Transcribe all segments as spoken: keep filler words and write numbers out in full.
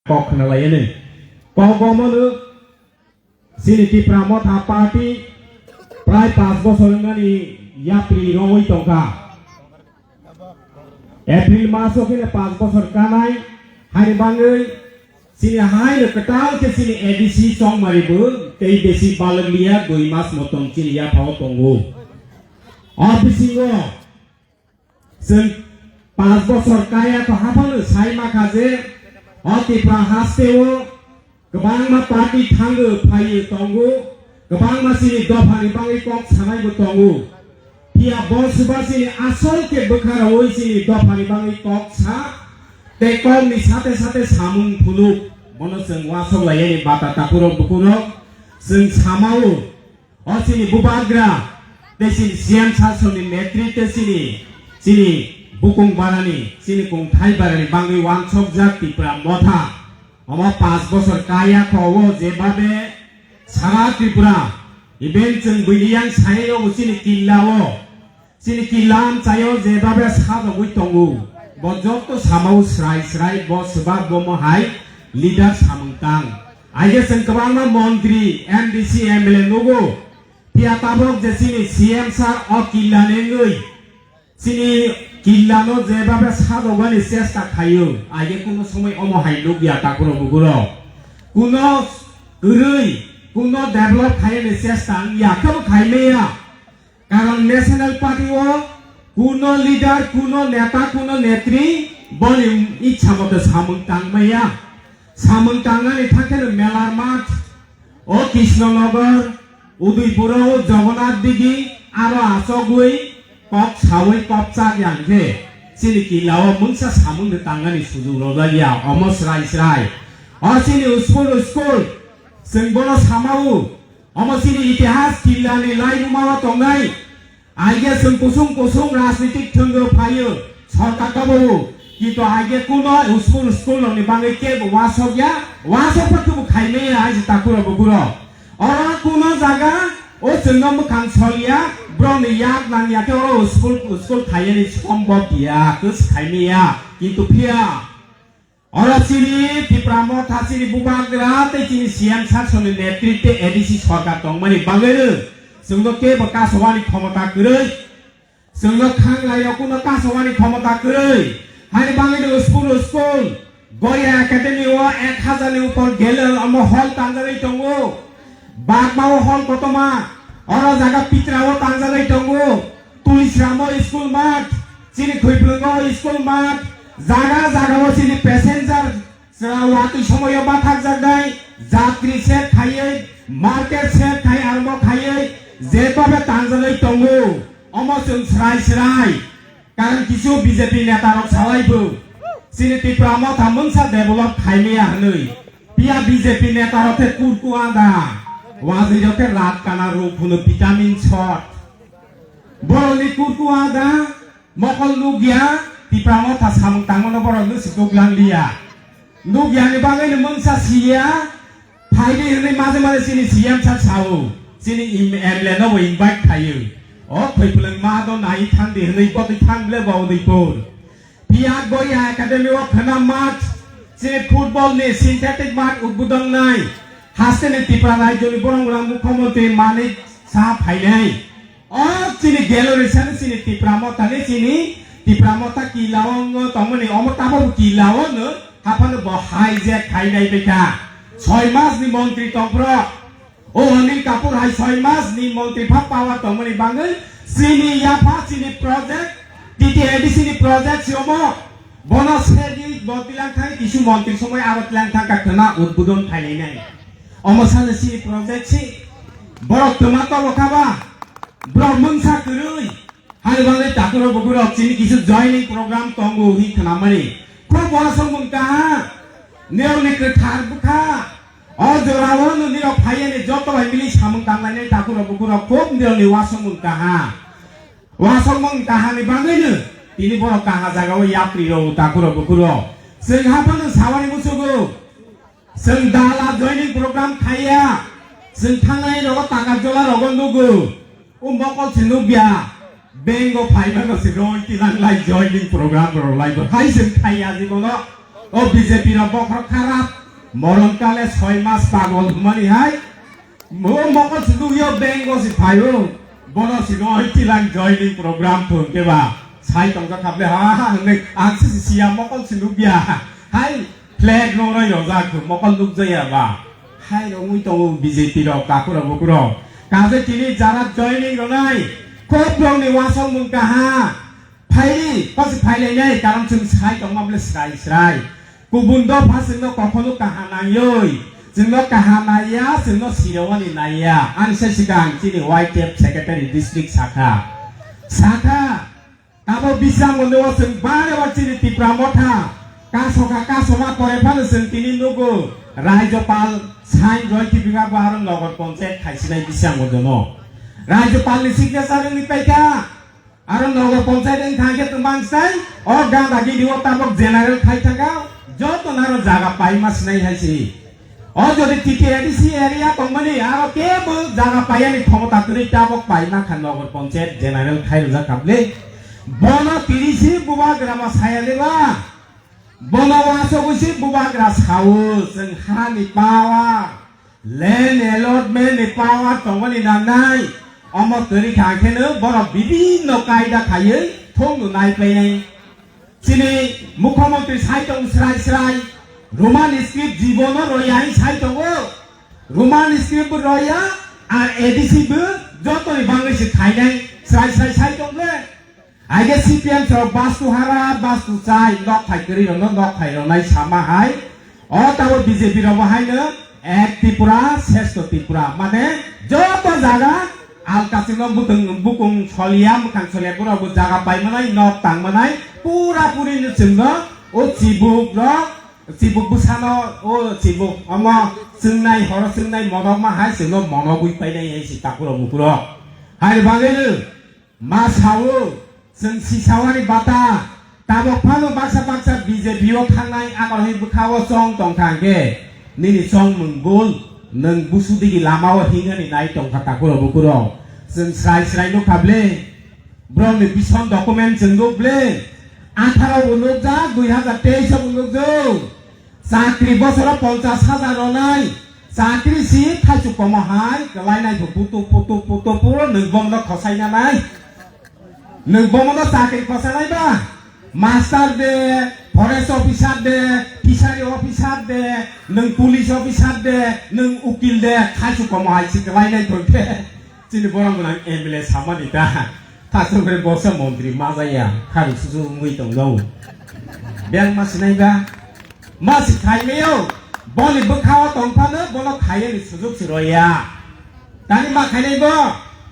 kok khna lai ani. Kok bo mano chini Tipra Motha Party prai panch bochor wngmani yapri rongwi tongkha. April mas o kheno panch bochor kanai, haini bangwi chini haino kwtal khe chini A D C chongmari bo tei besi balwk liya, dui mas motom chini yaphao tongo. O bisingo chwng panch bochor kaya kho haphano sai makha je o Tipra hasteo kwbangma party thango phaiyo tongo, kwbangma chini dophani bagwi kok sanaibo tongo. Phiya bo swba chini asol khe bwkha rawi chini dophani bagwi kok sa tei kokni sate sate samung phunuk, bono chwng wasok laiyani bata takhurok bukhurok chwng samao. O chini bubagra tei chini C M sasoni netritwe chini, chini bukung barani, chini kungthai barani bagwi wansokjak Tipra Motha. Omo panch bochor kaya kho o jebabe sara Tripura, even chwng buini yang sayai o chini killa o, chini killa amchaio jebabe sajagwi tongo. Bo joto samao srai srai bo swba bomo hai leader samung tang. Aige chwng kwbangma montri, M D C, M L A nugo. Phiya tabok je chini C M sir o killa nengwi chini killano jebabe sajagwani chesta khaio, aige kuno somoi omo hai nukya takhurok bukhurok. Kuno kwrwi, kuno develop khaiyani chesta wngya, khe bo khai maya. Karon national party o kuno leader, kuno neta, kuno netri boni ichha moto samung tang maya. Samung tangnani thangkheno Melar Math, o Krishnanagar, Udaipuro, o Jagannath Digi, aro achogwi kok sawi kok chak yang khe chini killa o mungsa samung de tangnani sujuk rwjakya, omo srai srai. O chini school, school, chwng bono samao, omo chini itihas killani laibuma o tongnai. Aige chwng kusung kusung rajnitik thwngwi phaio, sorkar kabowo, kintu aige kuno school, school rokni bagwi kebo wasokya, wasokma kebo khaimaya aiji takhurok bukhurok. Oro kuno jaga o chwngno mwkhang soliya, borokni yak nangya khe oro school, school khaiyani sombhob ya, kwswk khaimaya, kintu phiya. Oro chini Tipra Motha chini bubagra tei chini C M sasoni netritwe A D C sorkar tongmani bagwino chwngno kebo kasowani khomota kwrwi. Chwngno khanglai rokno kasowani khomota kwrwi. Haini bagwino school school Goria Academy o ek hajar ni upor gele omo hall tanjagwi tongo. Bagma o hall kotorma, oro jaga Pitra o tanjagwi tongo. Tulisramo school math, chini Khwiplwngo school math, jaga jaga o chini passenger chwla watwi somoyo bathakjaknai, jatri set khaiwi, market set khai armo khaiwi, jetobe tanjagwi tongo. Omo chwng srai srai, karon kisu B J P neta rok salaibo, chini Tipra Motha mungsa develop khaimaya hwnwi. Phiya B J P neta rok khe kurku ada, wazwi rok khe rat kana rok hwno vitamin shot. Borokni kurku ada, mokol nukya, Tipra Motha samung tangmano borok nw swkuk lang liya. Nukyani bagwi no mungsa siya, phaidi hwnwi maje maje chini C M sir sao, chini im-, M L A no bo invite khaio. O Khwiplwng ma do nai thangdi hwnwi botwi thang ble bo Udaipur. Phiya Goria Academy o khwna math, chini football ni synthetic math udbodon nai. Haste ni Tipra rajyo ni borok rang mukhyamantri Manik Saha phainai. O chini gallery sani chini Tipra Motha ni chini Tipra Motha killa o wng tongmani omo tabok killa o no haphano bo hijack khainai beka. Soi mas ni montri tongphro. O Anil Kapoor hai soi mas ni montri pha power tongmani bagwi chini yapha chini project T T A D C ni project si omo bono segi bo tilang thang kisu montri somoi aro tilang thang ka khwna udbodon khainai nai. Omo sano chini project si borok twma tobo kha ba borok mungsa kwrwi. Hani bagwi takhurok bukhurok chini kisu joining program tongo hi khwnamani. Khub wasongmung kaha. Nirokni kwthar bwkha. O jorao no nirok phaiyani joto bai mili samung tanglainai takhurok bukhurok khub nirokni wasongmung kaha. Wasongmung kahani bagwino tini borok kaha jagao yapri rw takhurok bukhurok. Chwng haphano sawani muchugo. Chwng dala joining program khaiya. Chwng thangnai rogo taka jola rogo nugo. O mokol se nukya, bank o phaiba no se roi tilang lai joining program rok lai bo. Hai se khaiya jibono. O B J P rok bokhorok kharap, moron kale soi mas pagol hwnmani hai. Mo mokol sunduk yo bank o si phaio, bono si no tilang joining program thung ke ba. Sai tong ka khable ha ha hwnwi ang si si ya mokol sunduk ya. Hai flag no roi rojak mokol nuk jaya ba. Hai rongwi tongo B J P rok, kakurok bukurok. Kaje tini jara joining ronai, kok rokni wasong mung kaha. Phaini, kosi phailainai, karon chwng sai tongma bole srai srai. Kubun dopha chwngno kokholo kaha naiwi. Chwngno kaha naiya, chwngno sirowani naiya. Ani se sikang chini Y T F secretary district sakha. Sakha, Abo bisang mondo o chwng bare o chini Tipra Motha kasokha kasoma pore phano chwng tini nugo Rajyapal sign roi kiphilma bo aro Nagar Panchayat khaisinai bisang mondo no. Rajyapal ni signature wngwi paikha aro Nagar Panchayat wng thangkhe twmang sai o ganda gidi o tabok general khai thangkha joto naro jaga paima sinai hai si. O jodi T T A D C area tongmani aro kebo jaga paiyani khomota kwrwi tabok paima kha Nagar Panchayat general khairokjak kha bwle. Bono tiri si bubagrama sayaliba. Bono wasogwi si bubagra sao chwng hani power, land allotment ni power tongmani nangnai. Omo kwrwi kha kheno borok bibinno kaida khaiwi thongno naipainai. Chini Mukhyamantri sai tong srai srai, Roman script jibono roya hai sai tongo. Roman script bo roya, ar A D C bo jotoni bangwi se khainai srai srai sai tong le. Aige C P M rok bastu hara, bastu chai, nok phai kwrwi rokno nok phai rwnai sama hai. O tabo B J P rok bo haino Ek Tripura, Sresto Tripura. Mane joto jaga alkasingno butong, bukung soliya, mwkhang soliya, borok bo jaga paimanai, nok tangmanai, pura puri no chwngno o chibuk rok, chibuk bwsano, o chibuk omo chwngnai, horo chwngnai monok ma hai chwngno monogwi painai hai si takuro bukuro. Hai bagwino Ma sao, chwng sisawani bata, tabok phano baksa baksa B J P o thangnai, akorhoi bwkha o chong tong kha hwnkhe, nini chongmung bul, nwng busu digi lama o hinani nai tong kha takuro bukuro. Chwng srai srai nuk kha ble, borokni vision document chwng nuk ble, atharo bo nukjak, dui hazar teis o bo nukjak. Chakri bosoro ponchas hajar ronai, chakri si thaichuk komo hai, kwlainai bo putu, putu, putu, puro nwng bomno khosaina nai. Nwng bomno chakri khosainai ba, master de, forest officer de, fishery officer de, nwng police officer de, nwng ukil de, thaichuk komo hai si kwlainai bo khe. Chini borok gwnang M L A samani ta. Thasung khe bosa montri majaya, kharwi susu wngwi tongno. Beng ma sinai ba? Ma si khaimeo, boni bwkha o tong phano bono khaiyani sujuk si roya. Tani ma khainai bo,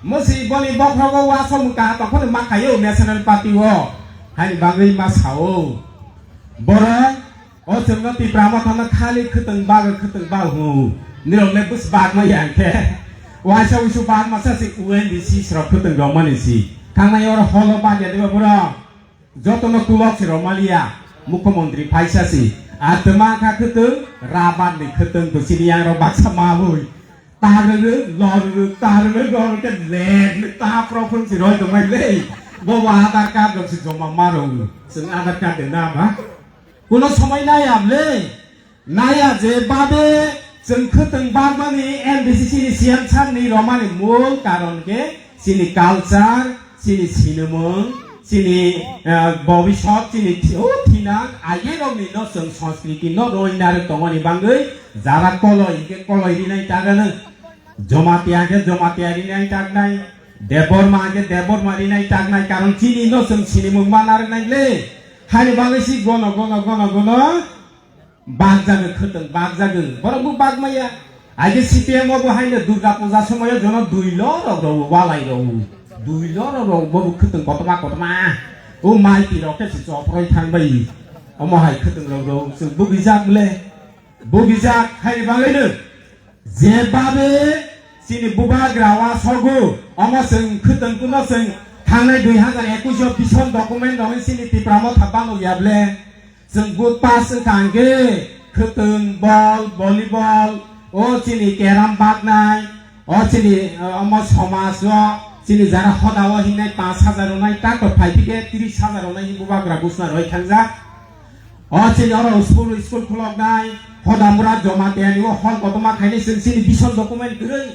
mo si boni bokhrogo wasong mung kaha tong phano ma khaio National Party o. Hani bagwi ma sao. Borok O chwngno Tipra Mothano khali khwtwng bag, khwtwng bag hwnwi. Nirok le bwswk bagma ya khe. Waisa wisu bagma sa si U N D C srok khwtwng romani si. Thangnai oro holo bagya diba borok. Jotono kulok si romaliya. Mukhyamantri phaisa si. Atwma kha khwtwng, rabar ni khwtwng to sini yang rok baksa mabui. Tarwk, lorwk, tarwk, lorwk khe lek ni ta prophung si roi tongmai le. Bobo Aadhaar card rok si joma ma rok. Chwng Aadhaar card de na ba? Kuno somoi naya ble. Naya je babe chwng khwtwng bagmani M D C C ni C M sir ni romani mul karon khe chini culture, chini sinimung, chini, eh, bobisot, chini thi-, o thinang, aye rokni no chwng sanskriti no roi narwk tongmani bangwi jara koloi hwnkhe koloi rinai tagano, Jamatia hwnkhe Jamatia rinai tagnai, Debbarma hwnkhe Debbarma rinai tagnai, karon chini no chwng sinimung ma narwknai le. Haini bagwi si gono, gono, gono, gono. Bakjagwi khwtwng, bakjagwi. Borok bo bakmaya. Aige C P M o bo haino Durga Puja somoyo jono dui lorok rw, walai rw. Dui lorok rw, bo bo khwtwng kotorma kotorma. O maiti rok khe se choproi thangbai. Omo hai khwtwng rok rw. Chwng bugijak le. Bugijak hai bagwino. Jebabe chini bubagra wa sogo, omo chwng khwtwng kuno chwng thangnai dui hazar ekush o vision document rok chini Tipra Motha bano ya ble. Chwng good pass wngkha hwnkhe khwtwng, bol, volleyball, o chini keram baknai, o chini, eh, omo somaj o chini jara hoda o hingnai panch hajar wngnai, tato phai thike tris hajar wngnai hinwi bubagra busna roi thangjak. O chini oro school, school khuloknai, hodamura joma tiyani o hol kotorma khainai chwng chini vision document kwrwi.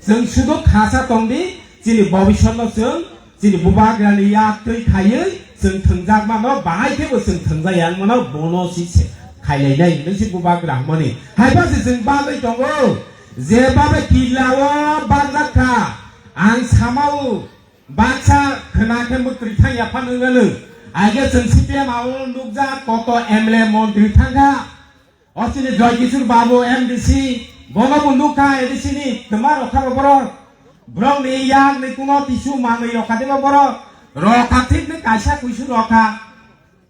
Chwng sudu khasa tongdi, chini bobisotno chwng, chini bubagrani yak twi khaiwi chwng thwngjakmano, bahai khebo chwng thwngjak yang mano, bono si se khailainai hinwi si bubagra hwnmani. Haiba se chwng bagwi tongo, je babe killa o barjak kha, ang samao, baksa khwna khe mwtwi thang ya phano wngano. Aige chwng C P M o nukjak koto M L A montri thangkha. O chini Joy Kishore Babu M D C, bono bo nukha A D C ni twma rokha bo borok. Borok ni yak ni kuno tisu manwi rokha de bo borok. Rokha thik ni kaisa kuisu rokha.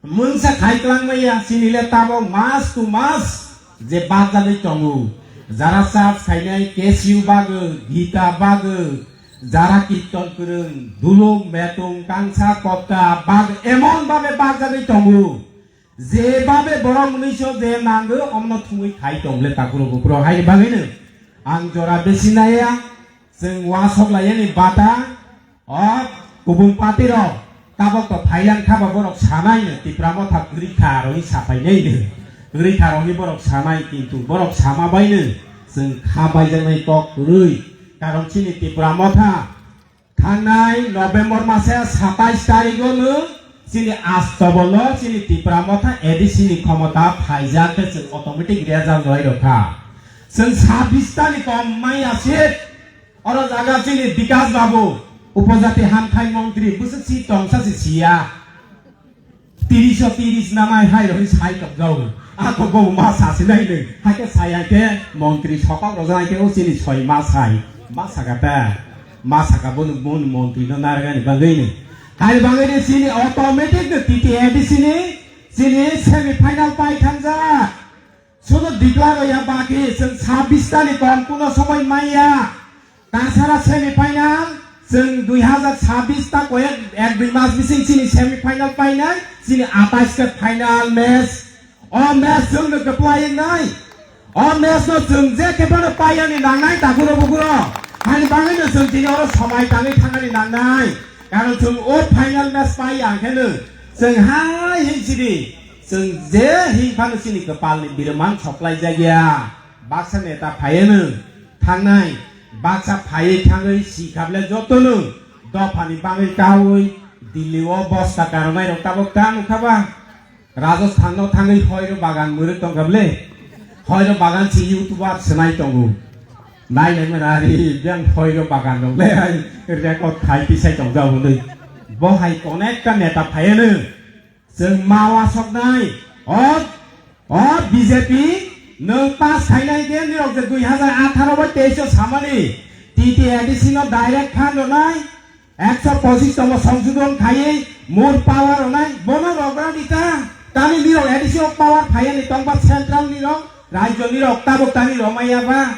Mungsa khai kwlangmaya, chini le tabok mas to mas je bajagwi tongo. Jara church khainai K C U bagwi, Gita bagwi, jara kirton kwrwng, dulung, metung, kangsa, kopta bagwi emon babe bajagwi tongo. Je babe borok mwnwiso je nango, omno thumwi khai tong le takhuro bukhuro. Haini bagwino ang jora besi naiya. Chwng wasok laiyani bata, o kubun party rok tabok to phailang kha ba borok sanai no Tipra Motha kwrwi kha aro hi sapai nai no. Kwrwi kha aro hi borok sanai, kintu borok sama bai no chwng kha baijaknai kok kwrwi. Karon chini Tipra Motha thangnai November mase satais tarigo no chini astobolo chini Tipra Motha A D C ni khomota phaijak khe chwng automatic result rwlai rokha. Chwng sabis tani kom maya se Oro jaga chini Bikas Babu, upojati hamthai montri, bwswk si tongsa si siya. Tiris o tiris nanai hai roi sai tong jao. Ako bo ma sa si nai nai. Hai ke sai hai ke montri sokok rojak hai ke o chini soi ma sai. Ma saka ta. Ma saka bo no, bo no montri no naragani bagwi ni. Hai bagwi ni chini automatic no T T A D C ni chini semi final pai thangjak. Sudu declare ya baki, chwng sabis tani kom kuno somoi maya. Tasara semi final, chwng dui hazar sabis ta koyek ek dui mas bising chini semi final painai, chini atais ke final match. O match chwng no kwplai nai. O match no chwng je khe bono payani nangnai takuro bukuro. Hani bangwi no chwng chini oro somai tangwi thangani nangnai. Karon chwng o final match pai ang khe no chwng hai hin chini. Chwng je himphano chini kwpalni biriman soklai jakya. Baksa neta phaiya nwng thangnai, baksa phaiwi thangwi si khable jotono dophani bagwi kaui Delhi o bosta karonairok tabok ta nukha ba? Rajasthan no thangwi hoiro bagan mwrwk tongkha ble? Hoiro bagan si YouTuber swnai tongo. Nai nai mani ari biyang hoiro bagan rok le hai record khai tisai tongjago nwi. Bo hai konekta neta phaiya nwng. Chwng ma wasoknai, o, o B J P nwng pass khainai khe nirok je dui hazar atharo bai teis o samani T T A D C no direct fund rwnai, ekso pochis tomo songsodhon khaiwi more power rwnai, bono rogra dita, tani nirok A D C o power phaiya ni tongba central nirok, rajyo nirok tabok tani romaiya ba,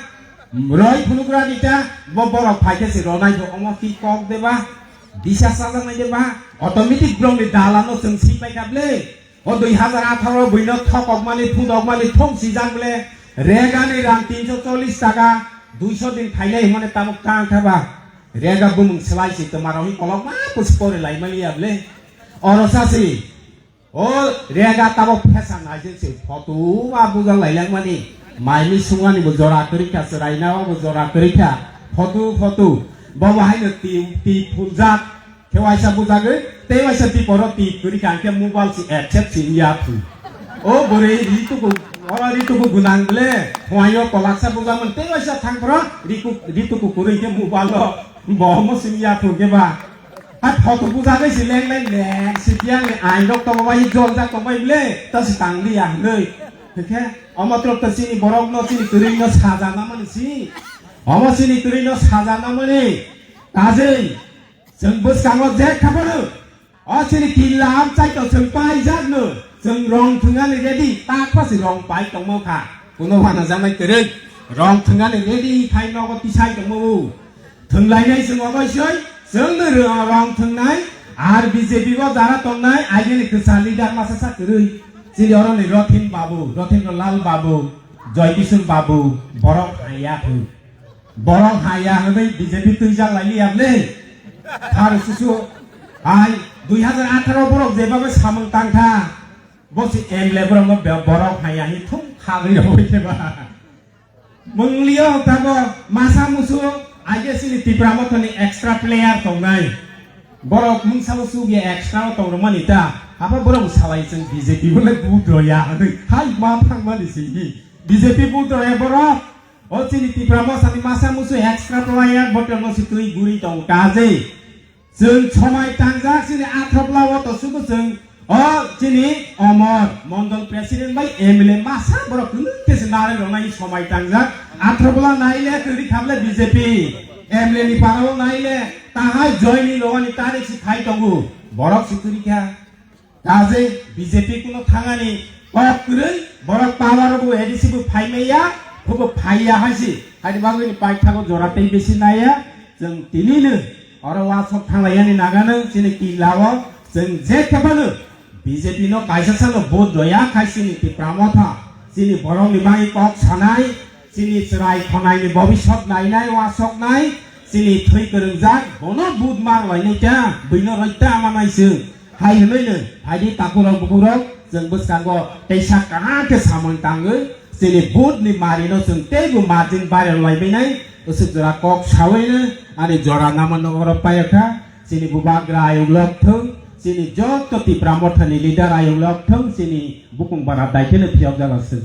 roi phunugra dita, bo borok phai khe se ronai khe omo ki kok deba. Bisa sajak nai de ba, automatic borok ni dalano chwng swi pai kha ble. O dui hazar atharo buino thokok mani, phudok mani, thong sijak ble. Rega ni rang tinso chollis taka, duiso din khainai hwnmani tabuk tang kha ba. Rega bumung slai si twma rok hi kolok ma pusi pore lai mani ya ble. Oro sa si. O rega tabok phesan hai se se photo ma bujak lai langmani. Maini sungani bo jora kwrwi kha, chwraina bo jora kwrwi kha. Photo, photo. Bo bo haino ti, ti phuljak. Khe waisa bujagwi, tei waisa ti poro ti kwrwi kha, hwnkhe mobile si accept si ya phu. O bwrwi ri tuku, oro ri tuku gwnang ble, phuaio kolaksa bujakmani, tei waisa thang poro ri ku, ri tuku kwrwi khe mobile o bo omo sim ya phu khe ba. A photo bujagwi si leng leng leng si tiyang ni ain rok tongo bai jol jak tong bai ble ta si tang li ya hwnwi. Hwnkhe omo trok ta chini borok no chini kwrwi no saja na mani si. Omo chini kwrwi no saja na mani. Tajwi chwng bwskango je kha phano o chini killa amchai to chwng pai jak no. Chwng rong thwngani ready, tak pha si rong pai tongmo kha. Kuno wana janai kwrwi rong thwngani ready khai nogo tisai tongmo. Thwnglainai chwng oboisoi, chwngno rw-, rong thwngnai, ar B J P o jara tongnai, aigini kwchar leader masa sa kwrwi. Chini oroni Rothin Babu, Rothendra Lal Babu, Joy Kishore Babu, borok haya thung. Borok haya hwnwi B J P twijak lai liya ble. Thar susu, ai, dui hazar atharo borok jebabe samung tangkha. Bo si M L A borok no be-, borok hai ahi thum khagwi rogwi khe ba. Munglio tabo masa musu aige sini Tipra Motha ni extra player tongnai. Borok mungsa musu ge extra o tong rwmani ta. Abo borok salai chwng B J P bo le vote roya hwnwi hai ma thangmani simi. B J P vote roya borok. O chini Tipra Motha ni masa musu extra player bo tongno si twi guri tong kaje. Chwng somai tangjak chini athra bla o to sugo chwng o chini Omor Mondol president bai M L A masa borok kwlwng khe se narwk rwnai somai tangjak athra bla naile kwrwi khaple B J P M L A ni parao naile tahai joini rowani tarik si khai tongo borok si kwrwi kha. Kaje B J P kuno thangani kok kwrwi borok power bo A D C bo phaimaya, bobo phaiya haisi. Haini bagwi ni paithago jora tei besi naiya. Chwng tinino oro wasok thanglaiyani nagano chini kilao chwng je khebano B J P no kaisa sano vote roya khai chini Tipra Motha chini borok ni bagwi kok sanai. Chini chwrai khonai ni bobisot nainai wasoknai, chini thwi kwrwngjak, bono vote mar lainai ta, buino roi ta manai chwng. Hai hwnwi no, phaidi takurok bukurok, chwng bwskango teisa kaham khe samung tangwi, chini vote ni mari no chwng teibo margin barel laibainai, usuk jora kok sawi no, ani jora namo no oro payakha, chini bubagra ayuk lok thung, chini joto Tipra Motha ni leader ayuk lok thung, chini bukung bara daikheno phiyok jala chwng.